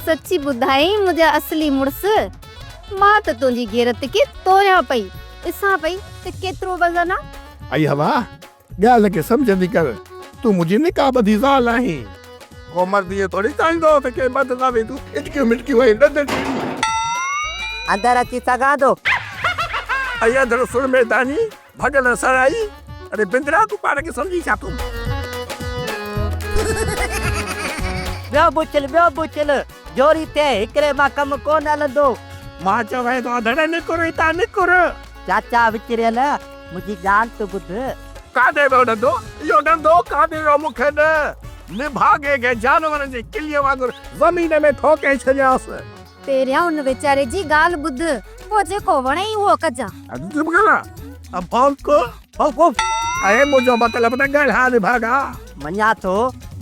سچي ٻڌائين منهنجا اصلي مڙس، مان ته تنهنجي غيرت کي توريان پئي، ڏسان پئي ته ڪيترو وزن آ. اي هوا، ڳالهه کي سمجهندي ڪر، تون منهنجي نڪاح ٻڌي زال آهين. ڪو مرد ائين ٿوري چاهيندو ته ڪنهن مرد سان به تون اٽڪيون مٽڪيون ۽ ڏند ٽيڙين. اندر اچي سگهان ٿو؟ اي انڌڙ سرمي داني، ڀڳل سرائي، اڙي بندرا تون پاڻ کي سمجهين ڇا ٿو؟ ٻيو به اڇل، ٻيو به اڇل، جوري ٿئي، هڪڙي مان ڪم ڪونه هلندو. مان چوين ٿو انڌڙ نڪر هتان نڪر. چاچا وچريل، منهنجي ڳالهه ته ٻڌ. ڪاڏي ويو ڏندو؟ اهو ڏندو ڪاڏي ويو مون کي ڏي. نڀاڳي کي جانورن جي ڪليء وانگر زمين ۾ ٺوڪي ڇڏيانس. پهريان ان ويچاري جي ڳالهه ٻڌ، پوء جيڪو وڻئي اهو ڪجان. چپ ڪر ڀونڪ. ڀونڪ. اهي منهنجو مطلب نه ڳالهاء نڀاڳا. مڃان ٿو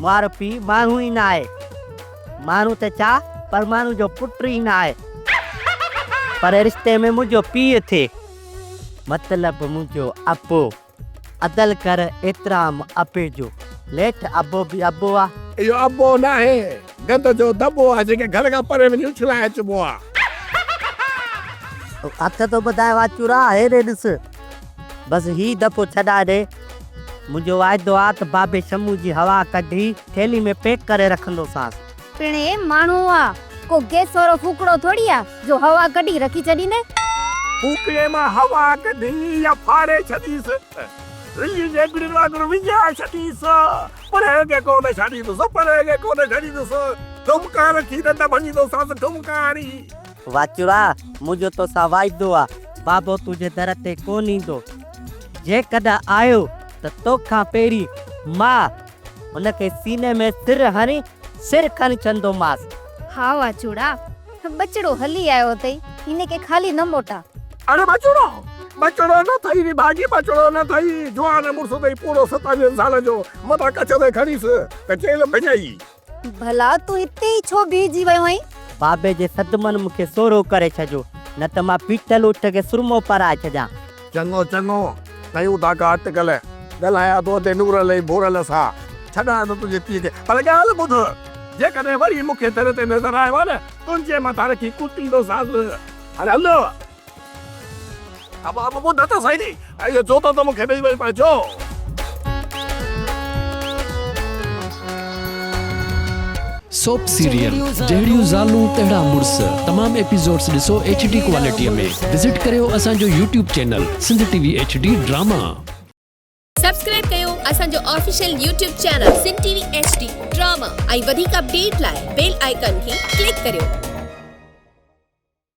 مارو پيء ماڻهو ئي نه آهي. ماڻهو ته ڇا پر ماڻهو جو پٽ ئي نه آهي. پر رشتي ۾ منهنجو پيء ٿئي. مطلب منهنجو ابو. عدل ڪر احترام ابي جو. نيٺ ابو به ابو آ. اهو ابو ناهي، گند جو دٻو آ، جنهن کي گهر کان پري وڃي اڇلائي اچبو آ. هٿ ٿو ٻڌائي واچورا، هيڏي ڏس. بس هي دفعو ڇڏائي ڏي. منهنجو واعدو آ ته بابي شمو جي هوا ڪڍي ٿيلهي ۾ پيڪ ڪري رکندوسانس. پڻهي ماڻهو آ، ڪو گئس وارو ڦوڪڻو ٿوري آ جو هوا ڪڍي رکي ڇڏيندين. ڦوڪڻي مان هوا ڪڍي يا ڦاڙي ڇڏيس، رڃ جي ڳڙين وانگر وڃائي ڇڏيس، پرهه کي ڪونه ڇڏيندس، پرهه کي ڪونه ڇڏيندس، ٺمڪا رکي ڏند ڀڃيندوسانس، ٺمڪا هڻي. واچوڙا، منهنجو توسان واعدو آ، بابو تنهنجي در تي ڪونه ايندو. جيڪڏهن آيو ته توکان پهرين مان هن کي سيني ۾ سر هڻي سر کڻي ڇڏندومانس. ها واچوڙا، ٻچڙو هلي آيو اٿئي، هن کي خالي نه موٽاء. اڙي ٻچڙو، ٻچڙو نه ٿئي نڀاڳي، ٻچڙو نه ٿئي، جوان مڙس اٿئي پورو ستاويهن سالن جو، متان ڪڇ تي کڻيس ته چيلهه ڀڃئي. ڀلا تون هتي ئي ڇو بيهجي ويو آهين؟ بابي جي صدمن مون کي سورهو ڪري ڇڏيو، نه ته مان پيٺل اٺ کي سرمو پارائي ڇڏيان. چڱو چڱو، ڪيون ٿا ڪا اٽڪل، ڳالهايان ٿو اتي نورل ۽ ڀورل سان، ڇڏان ٿو تنهنجي پيء کي، پر ڳالهه ٻڌ، جيڪڏهن وري مون کي در تي نظر آيو آ نه، تنهنجي مٿان رکي ڪٽيندوسانس. هاڻي هل. ابا ابا ٻڌ ته سهي، اهو جوتو ته مون کي ڏئي وڃ پنهنجو. سوپ سيريل جهڙيون زالون تهڙا مڙس تمام ايپيسوڊس ڏسو ايڇ ڊي ڪوالٽي ۾ وزٽ ڪريو اسان جو YouTube channel Sindh T V H D drama. Subscribe ڪيو اسان جو official YouTube channel Sindh T V H D drama ۽ وڌيڪ اپڊيٽ لاء بيل آئيڪان کي ڪلڪ ڪريو.